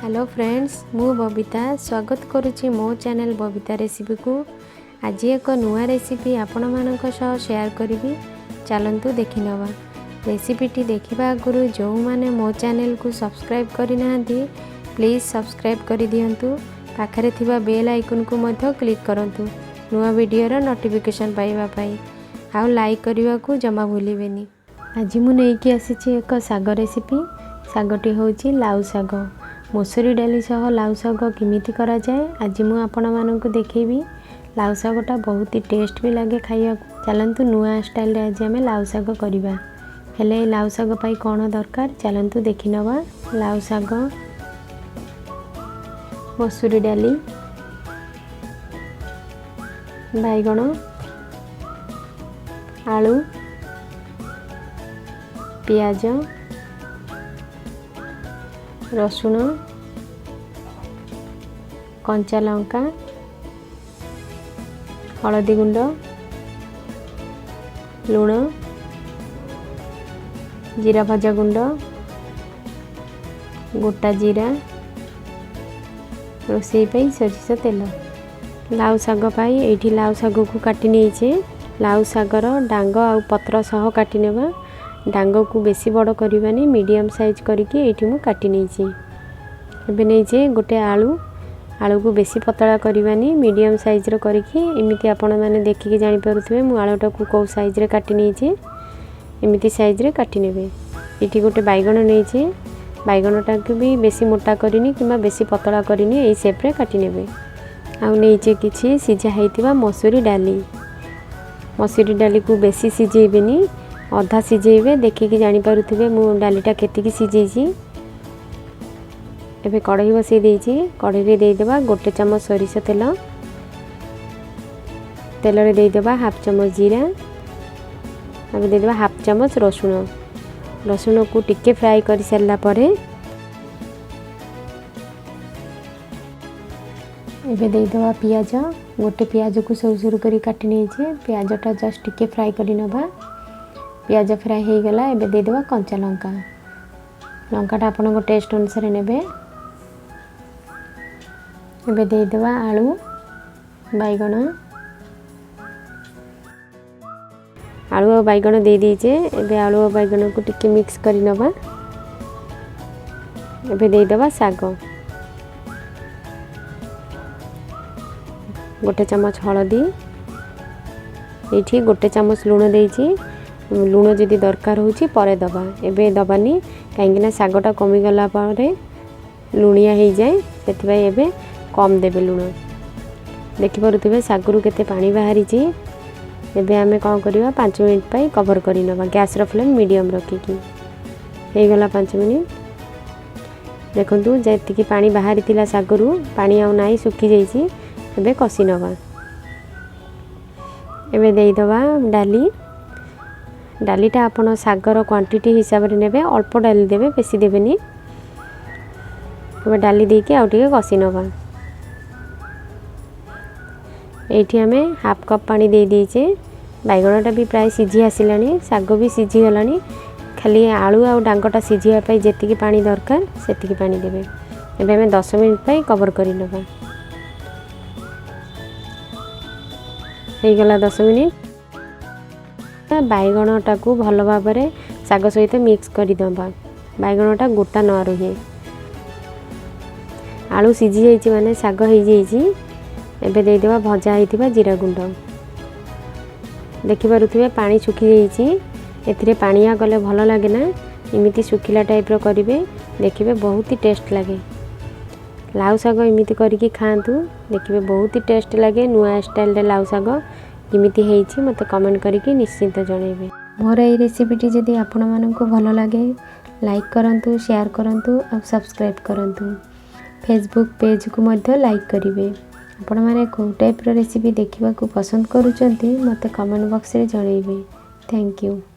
Hello friends, ମୁଁ ବବିତା ସ୍ୱାଗତ କରୁଛି ମୋ ଚ୍ୟାନେଲ୍ ବବିତା ରେସିପିକୁ। ଆଜି ଏକ ନୂଆ ରେସିପି ଆପଣମାନଙ୍କ ସହ ସେୟାର କରିବି। ଚାଲନ୍ତୁ ଦେଖିନେବା। ରେସିପିଟି ଦେଖିବା ଆଗରୁ ଯେଉଁମାନେ ମୋ ଚ୍ୟାନେଲକୁ ସବସ୍କ୍ରାଇବ୍ କରିନାହାନ୍ତି, ପ୍ଲିଜ୍ ସବସ୍କ୍ରାଇବ୍ କରିଦିଅନ୍ତୁ। ପାଖରେ ଥିବା ବେଲ୍ ଆଇକନ୍କୁ ମଧ୍ୟ କ୍ଲିକ୍ କରନ୍ତୁ ନୂଆ ଭିଡ଼ିଓର ନୋଟିଫିକେସନ୍ ପାଇବା ପାଇଁ। ଆଉ ଲାଇକ୍ କରିବାକୁ ଜମା ଭୁଲିବେନି। ଆଜି ମୁଁ ନେଇକି ଆସିଛି ଏକ ଶାଗ ରେସିପି। ଶାଗଟି ହେଉଛି ଲାଉ ଶାଗ। ମସୁରୀ ଡାଲି ସହ ଲାଉ ଶାଗ କେମିତି କରାଯାଏ, ଆଜି ମୁଁ ଆପଣମାନଙ୍କୁ ଦେଖେଇବି। ଲାଉ ଶାଗଟା ବହୁତ ଟେଷ୍ଟ ବି ଲାଗେ ଖାଇବାକୁ। ଚାଲନ୍ତୁ, ନୂଆ ଷ୍ଟାଇଲରେ ଆଜି ଆମେ ଲାଉ ଶାଗ କରିବା। ହେଲେ ଏ ଲାଉ ଶାଗ ପାଇଁ କ'ଣ ଦରକାର, ଚାଲନ୍ତୁ ଦେଖିନେବା। ଲାଉ ଶାଗ, ମସୁରୀ ଡାଲି, ବାଇଗଣ, ଆଳୁ, ପିଆଜ, ରସୁଣ, କଞ୍ଚା ଲଙ୍କା, ହଳଦୀ ଗୁଣ୍ଡ, ଲୁଣ, ଜିରା ଭଜା ଗୁଣ୍ଡ, ଗୋଟା ଜିରା, ରୋଷେଇ ପାଇଁ ସୋରିଷ ତେଲ। ଲାଉ ଶାଗ ପାଇଁ ଏଇଠି ଲାଉ ଶାଗକୁ କାଟି ନେଇଛେ। ଲାଉ ଶାଗର ଡାଙ୍ଗ ଆଉ ପତ୍ର ସହ କାଟି ନେବା। ଡାଙ୍ଗକୁ ବେଶୀ ବଡ଼ କରିବାନି, ମିଡ଼ିୟମ୍ ସାଇଜ୍ କରିକି ଏଇଠି ମୁଁ କାଟି ନେଇଛି। ଏବେ ନେଇଛେ ଗୋଟେ ଆଳୁ। ଆଳୁକୁ ବେଶୀ ପତଳା କରିବାନି, ମିଡ଼ିୟମ୍ ସାଇଜ୍ର କରିକି ଏମିତି ଆପଣମାନେ ଦେଖିକି ଜାଣିପାରୁଥିବେ ମୁଁ ଆଳୁଟାକୁ କେଉଁ ସାଇଜ୍ରେ କାଟି ନେଇଛି। ଏମିତି ସାଇଜ୍ରେ କାଟି ନେବେ। ଏଇଠି ଗୋଟେ ବାଇଗଣ ନେଇଛି। ବାଇଗଣଟାକୁ ବି ବେଶୀ ମୋଟା କରିନି କିମ୍ବା ବେଶୀ ପତଳା କରିନି, ଏଇ ସେପ୍ରେ କାଟି ନେବେ। ଆଉ ନେଇଛେ କିଛି ସିଝା ହେଇଥିବା ମସୁରୀ ଡାଲି। ମସୁରୀ ଡାଲିକୁ ବେଶୀ ସିଝେଇବେନି, ଅଧା ସିଝେଇବେ। ଦେଖିକି ଜାଣିପାରୁଥିବେ ମୁଁ ଡାଲିଟା କେତିକି ସିଝେଇଛି। ଏବେ କଢ଼େଇ ବସେଇ ଦେଇଛି। କଢ଼େଇରେ ଦେଇଦେବା 1 ଚାମଚ ସୋରିଷ ତେଲ। ତେଲରେ ଦେଇଦେବା ହାଫ୍ ଚାମଚ ଜିରା। ଏବେ ଦେଇଦେବା ହାଫ୍ ଚାମଚ ରସୁଣ। ରସୁଣକୁ ଟିକେ ଫ୍ରାଏ କରିସାରିଲା ପରେ ଏବେ ଦେଇଦେବା ପିଆଜ। ଗୋଟେ ପିଆଜକୁ ସରୁ ସରୁ କରି କାଟି ନେଇଛେ। ପିଆଜଟା ଜଷ୍ଟ ଟିକେ ଫ୍ରାଏ କରି ନେବା। ପିଆଜ ଫ୍ରାଏ ହେଇଗଲା। ଏବେ ଦେଇଦେବା କଞ୍ଚା ଲଙ୍କା। ଲଙ୍କାଟା ଆପଣଙ୍କ ଟେଷ୍ଟ ଅନୁସାରେ ନେବେ। ଏବେ ଦେଇଦେବା ଆଳୁ, ବାଇଗଣ। ଆଳୁ ଆଉ ବାଇଗଣ ଦେଇ ଦେଇଛେ। ଏବେ ଆଳୁ ଆଉ ବାଇଗଣକୁ ଟିକେ ମିକ୍ସ କରି ନେବା। ଏବେ ଦେଇଦେବା ଶାଗ। 1 ଚାମଚ ହଳଦୀ, ଏଇଠି 1 ଚାମଚ ଲୁଣ ଦେଇଛି। ଲୁଣ ଯଦି ଦରକାର ହେଉଛି ପରେ ଦେବା, ଏବେ ଦେବାନି, କାହିଁକିନା ଶାଗଟା କମିଗଲା ପରେ ଲୁଣିଆ ହେଇଯାଏ। ସେଥିପାଇଁ ଏବେ କମ୍ ଦେବେ ଲୁଣ। ଦେଖିପାରୁଥିବେ ଶାଗରୁ କେତେ ପାଣି ବାହାରିଛି। ଏବେ ଆମେ କ'ଣ କରିବା? 5 ମିନିଟ୍ ପାଇଁ କଭର୍ କରିନେବା, ଗ୍ୟାସ୍ର ଫ୍ଲେମ୍ ମିଡ଼ିୟମ୍ ରଖିକି। ହେଇଗଲା 5 ମିନିଟ୍। ଦେଖନ୍ତୁ, ଯେତିକି ପାଣି ବାହାରିଥିଲା ଶାଗରୁ, ପାଣି ଆଉ ନାହିଁ, ଶୁଖିଯାଇଛି। ଏବେ କଷି ନେବା। ଏବେ ଦେଇଦେବା ଡାଲି। ଡାଲିଟା ଆପଣ ଶାଗର କ୍ୱାଣ୍ଟିଟି ହିସାବରେ ନେବେ। ଅଳ୍ପ ଡାଲି ଦେବେ, ବେଶୀ ଦେବେନି। ଏବେ ଡାଲି ଦେଇକି ଆଉ ଟିକେ କଷି ନେବା। ଏଇଠି ଆମେ ହାଫ୍ କପ୍ ପାଣି ଦେଇ ଦେଇଛେ। ବାଇଗଣଟା ବି ପ୍ରାୟ ସିଝି ଆସିଲାଣି, ଶାଗ ବି ସିଝିଗଲାଣି। ଖାଲି ଆଳୁ ଆଉ ଡାଙ୍ଗଟା ସିଝିବା ପାଇଁ ଯେତିକି ପାଣି ଦରକାର, ସେତିକି ପାଣି ଦେବେ। ଏବେ ଆମେ 10 ମିନିଟ୍ ପାଇଁ କଭର୍ କରିନେବା। ହେଇଗଲା 10 ମିନିଟ୍। ବାଇଗଣଟାକୁ ଭଲ ଭାବରେ ଶାଗ ସହିତ ମିକ୍ସ କରିଦେବା, ବାଇଗଣଟା ଗୋଟା ନ ରୁହେ। ଆଳୁ ସିଝି ଯାଇଛି, ମାନେ ଶାଗ ହେଇଯାଇଛି। ଏବେ ଦେଇଦେବା ଭଜା ହେଇଥିବା ଜିରା ଗୁଣ୍ଡ। ଦେଖିପାରୁଥିବେ ପାଣି ଶୁଖିଯାଇଛି। ଏଥିରେ ପାଣିଆ କଲେ ଭଲ ଲାଗେ ନା, ଏମିତି ଶୁଖିଲା ଟାଇପ୍ର କରିବେ, ଦେଖିବେ ବହୁତ ଟେଷ୍ଟ ଲାଗେ। ଲାଉ ଶାଗ ଏମିତି କରିକି ଖାଆନ୍ତୁ, ଦେଖିବେ ବହୁତ ଟେଷ୍ଟ ଲାଗେ। ନୂଆ ଷ୍ଟାଇଲରେ ଲାଉ ଶାଗ କେମିତି ହେଇଛି, ମୋତେ କମେଣ୍ଟ କରିକି ନିଶ୍ଚିନ୍ତ ଜଣାଇବେ। ମୋର ଏଇ ରେସିପିଟି ଯଦି ଆପଣମାନଙ୍କୁ ଭଲ ଲାଗେ, ଲାଇକ୍ କରନ୍ତୁ, ସେୟାର କରନ୍ତୁ ଆଉ ସବସ୍କ୍ରାଇବ୍ କରନ୍ତୁ। ଫେସବୁକ୍ ପେଜ୍କୁ ମଧ୍ୟ ଲାଇକ୍ କରିବେ। ଆପଣମାନେ କେଉଁ ଟାଇପ୍ର ରେସିପି ଦେଖିବାକୁ ପସନ୍ଦ କରୁଛନ୍ତି, ମୋତେ କମେଣ୍ଟ ବକ୍ସରେ ଜଣାଇବେ। Thank you.